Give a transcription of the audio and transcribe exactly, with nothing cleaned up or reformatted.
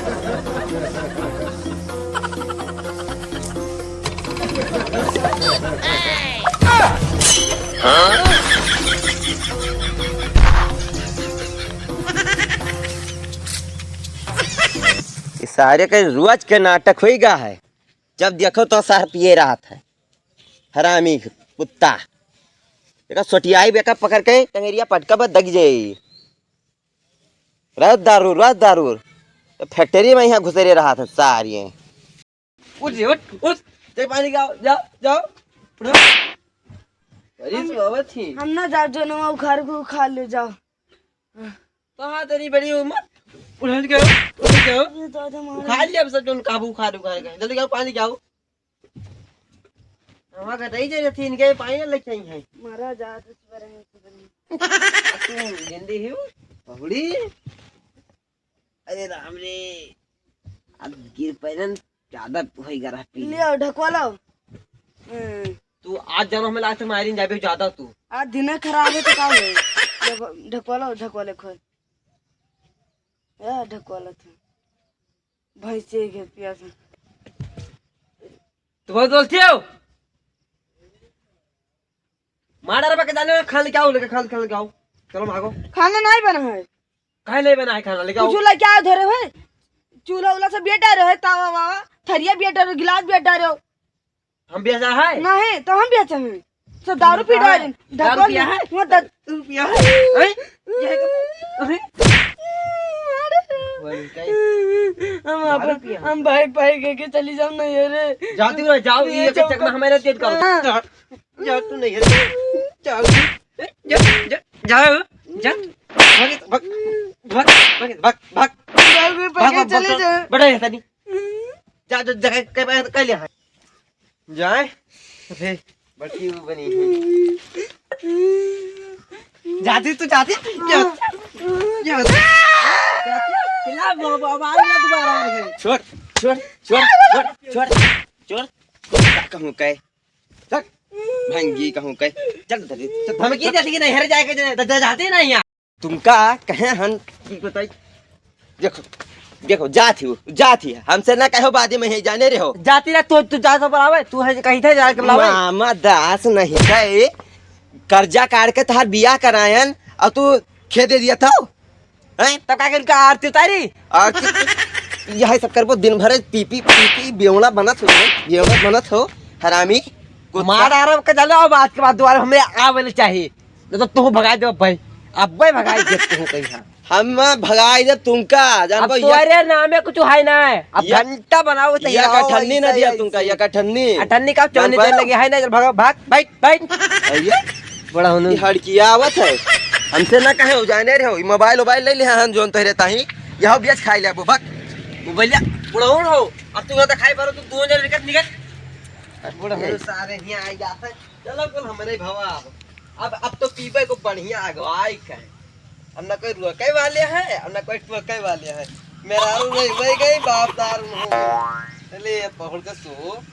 ई सारे के रोज के नाटक होई गा है, जब देखो तो सार पिए रहत है, हरामी कुत्ता। एका सोटियाई बेका पकड़ के टंगरिया पटका बस दग जाई। रोज दारू, रोज दारू। तो फैक्ट्री में यहाँ घुसेरे रहत है सारे। उठ जी, उठ, उठ। ते पानी का, जाओ, जाओ। उठो। अरे, हम, तू आवत ही। हम ना जाब, जो नवा उखाड़ के उखाड़ ले जाओ। तो हाँ, तेरी बड़ी उम्र। उठो, उठ गयो, उठ गयो। अरे दादा, मारा। उखाड़ लिया अब सब, जोन काबू उखाड़, उखाड़ के। जल्दी जाओ, पानी जाओ। हमारा कटाई जाए, थी इनके पानी ना लेके आई है। मारा जा, तो सुबह रहे, सुबह रहे। तू जिंदी ही हो, पहुड़ी। अरे राम रे, अब गिर पैरन ज्यादा होई गरा पी। लियो, ढकवा लाओ। हम्म। तू आज जानो हमें लास्ट मारिन जाबे ज्यादा तू। आज दिने खराब है तो का होई? जब ढकवा लाओ, ढकवा ले खोल। या ढकवा ला तू। भैंसे के पिया से। तू बहुत बोलती हो? मार डालबा के जाने खाना लेके आओ, लेके खाना, खाना लेके आओ। चलो भागो। खाना नहीं बना है। काहे नहीं बना है खाना? लेके आओ। कुछ लेके आओ धरे हुए। चूल्हा उल्हा सब बेच डारे हो, तावा वावा, थरिया बेच डारे हो, गिलास बेच डारे हो। हम बेचा है? नहीं, तो हम बेचे हैं। सब दारू पी डारे हैं। दारू पिया है? वो दर- दारू पिया है? हैं? ये है क्या? हैं? हम दारू अपन, पिया है? हम भाई, भाई कह के चली जाओ ना ये रे। जाती हो, जाओ, ये ये के चौका- चकमा हमारे जेब का। हाँ। जा, जा, तू नहीं है। जा, जा, जा, जा, जा। भाग, भाग, भाग, भाग, भाग, भाग। भाग, भाग, भाग, चले भाग। जा। बड़ा है तनी। जा, जा, जा, कह, कह, कह लिया है। जाए। अरे, बड़ी वो बनी है। जाती तू, जाती? जा, जा, जा। खिला, बाबा, बाबा, आ गया दोबारा। छोड़, छोड़, छोड़, छोड़, छोड़, छोड़। का कहूँ कहे? चल, भंगी कहूँ कहे। चल, चल, चल, धमकी देती कि नहीं, हर जाए के जा-, जा-, जाते नहीं यहाँ। तुमका कहे हन कि बताई? देखो, देखो, जात ही हो, जात ही। हमसे ना कहो, बाद में ही जाने रहो। जाती ना, तू, तू जा तो बुलावे, तू है कहीं थे जाके बुलावे। मामा दास नहीं थे, कर्जा काट के तहार बियाह करायन, और तू खेदे दिया था, हैं? तो का करी, का आरती उतारी? आरती, यही सब करबो, दिन भर पी, पी, पी, पी, बेवड़ा बनत हो, बेवड़ा बनत हो, हरामी, कुत्ता। मार आराम के चलो, अब आज के बाद दोबारा हमें आवे नहीं चाहिए। नहीं तो तू भगाई दे भाई, अब भाई भगाई दे तू कहीं। हाँ। हम भगाई दे तुमका, जान अब को ये तोरे नामे कुछ है ना है। अब ये, घंटा बनाओ तो ये आओ, कठन्नी ना ऐसा, दिया ऐसा। तुमका, ये कठन्नी। अठन्नी का जान चौनी पायो? देने लगी है ना, चल भागो, भाग, बैठ, बैठ। अइये, बड़ा होने। ये हड़किया आवत है। हमसे ना कहे हो, जाने रहे हो, ये मोबाइल, मोबाइल ले ले, हाँ, जोन तोहरे ताही। यह बेच खाई ले, अब भाग। मोबाइल लिया, बड़ा हो रहो। अब तू ना तो खाई पारो, तू दो जन निकल, निकल। बड़ा हो ये। सारे यहाँ आ जाते हैं। चलो, कुल हमरे भवा अब। अब, अब तो पीबे को बढ़िया अगवाई का है। अब ना कोई रोके वाले हैं, अब ना कोई टोके वाले हैं। मेहरारू वही, वही गई, बाप दारू हो। चले, पहुड़ के सो।